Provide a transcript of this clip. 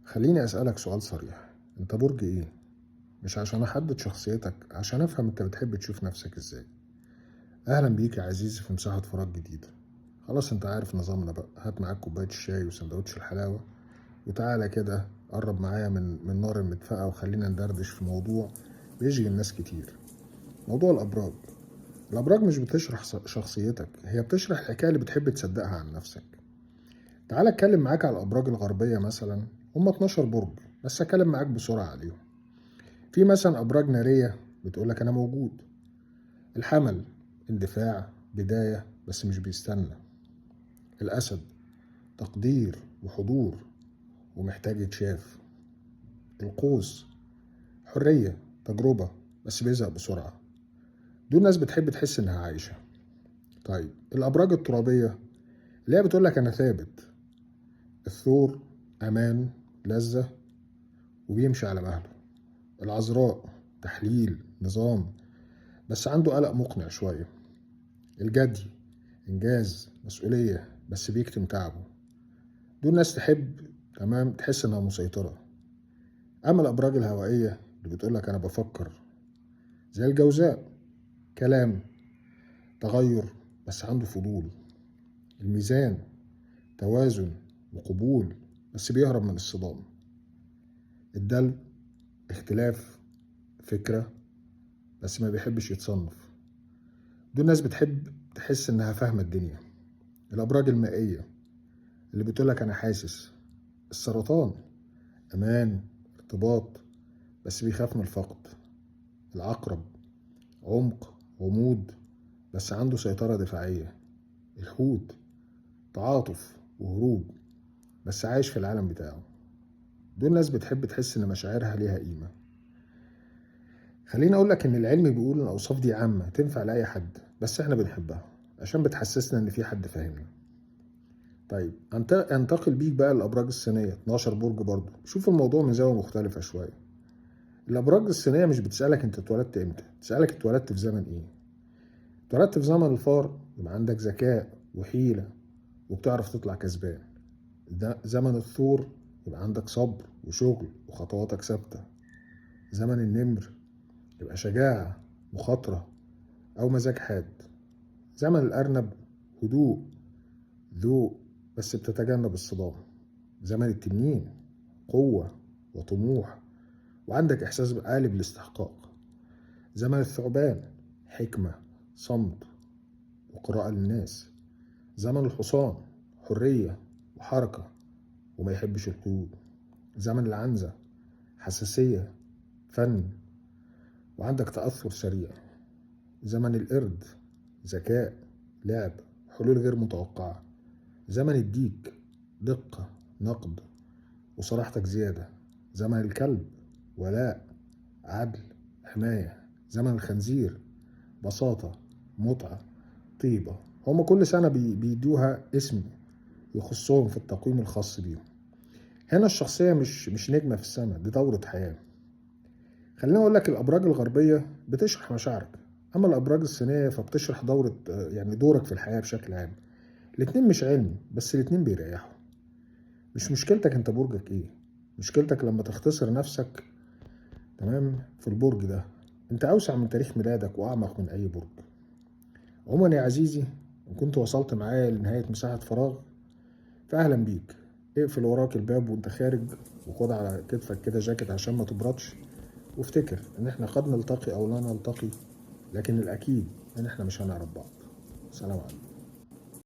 خليني أسألك سؤال صريح، أنت برج إيه؟ مش عشان أحدد شخصيتك، عشان أفهم أنت بتحب تشوف نفسك إزاي. أهلا بيك يا عزيزي في مساحة فراغ جديدة. خلاص أنت عارف نظامنا بقى، هات معاك كوباية الشاي وسندوتش الحلاوة وتعالى كده قرب معايا من نار المدفأة، وخلينا ندردش في موضوع بيشغل الناس كتير، موضوع الأبراج. الأبراج مش بتشرح شخصيتك، هي بتشرح الحكاية اللي بتحب تصدقها عن نفسك. تعال اتكلم معاك على الابراج الغربيه مثلا، هم 12 برج، بس اتكلم معاك بسرعه عليهم. في مثلا ابراج ناريه بتقولك انا موجود. الحمل اندفاع، بدايه بس مش بيستنى. الاسد تقدير وحضور ومحتاج يتشاف. القوس حريه، تجربه بس بيزهق بسرعه. دول ناس بتحب تحس انها عايشه. طيب الابراج الترابيه اللي هي بتقولك انا ثابت. الثور امان، لذه، وبيمشي على مهله. العذراء تحليل، نظام، بس عنده قلق مقنع شوية. الجدي إنجاز، مسؤولية، بس بيكتم تعبه. دول ناس تحب تمام تحس إنها مسيطرة. أما الأبراج الهوائية اللي بتقولك أنا بفكر، زي الجوزاء، كلام، تغير، بس عنده فضول. الميزان توازن وقبول، بس بيهرب من الصدام. الدلو اختلاف، فكرة، بس ما بيحبش يتصنف. دول ناس بتحب تحس انها فاهمة الدنيا. الابراج المائية اللي بتقولك انا حاسس. السرطان امان، ارتباط، بس بيخاف من الفقد. العقرب عمق، غموض، بس عنده سيطرة دفاعية. الحوت تعاطف وهروب، بس عايش في العالم بتاعه. دول ناس بتحب تحس ان مشاعرها ليها قيمة. خليني اقول لك ان العلم بيقول ان الاوصاف دي عامة تنفع لأي حد، بس احنا بنحبها عشان بتحسسنا ان في حد فاهمنا. طيب انتقل بيك بقى للابراج الصينية، 12 برج برضو. شوف الموضوع من زاوية مختلفة شوية. الابراج الصينية مش بتسألك انت اتولدت امتى، بتسألك اتولدت في زمن ايه. اتولدت في زمن الفار يبقى عندك ذكاء وحيلة وبتعرف تطلع كسبان. ده زمن الثور يبقى عندك صبر وشغل وخطواتك ثابتة. زمن النمر يبقى شجاعة، مخاطرة، أو مزاج حاد. زمن الأرنب هدوء، ذوق، بس بتتجنب الصدام. زمن التنين قوة وطموح وعندك إحساس عالي بالاستحقاق. زمن الثعبان حكمة، صمت، وقراءة للناس. زمن الحصان حرية وحركة وما يحبش القيود. زمن العنزة حساسية، فن، وعندك تأثر سريع. زمن القرد ذكاء، لعب، حلول غير متوقعة. زمن الديك دقة، نقد، وصراحتك زيادة. زمن الكلب ولاء، عدل، حماية. زمن الخنزير بساطة، متعة، طيبة. هما كل سنة بيدوها اسم يخصهم في التقويم الخاص بيهم. هنا الشخصية مش نجمة في السماء، دي دورة حياة. خليني اقول لك الابراج الغربيه بتشرح مشاعرك، اما الابراج الصينيه فبتشرح دوره، يعني دورك في الحياه بشكل عام. الاتنين مش علم، بس الاتنين بيريحوا. مش مشكلتك انت برجك ايه، مشكلتك لما تختصر نفسك تمام في البرج ده. انت اوسع من تاريخ ميلادك واعمق من اي برج. عموما يا عزيزي، ان كنت وصلت معايا لنهايه مساحه فراغ فاهلا بيك. اقفل وراك الباب وانت خارج، وخد على كتفك كده جاكيت عشان ما تبردش، وافتكر ان احنا قد نلتقي او لا نلتقي، لكن الاكيد ان احنا مش هنعرف بعض. سلام عليكم.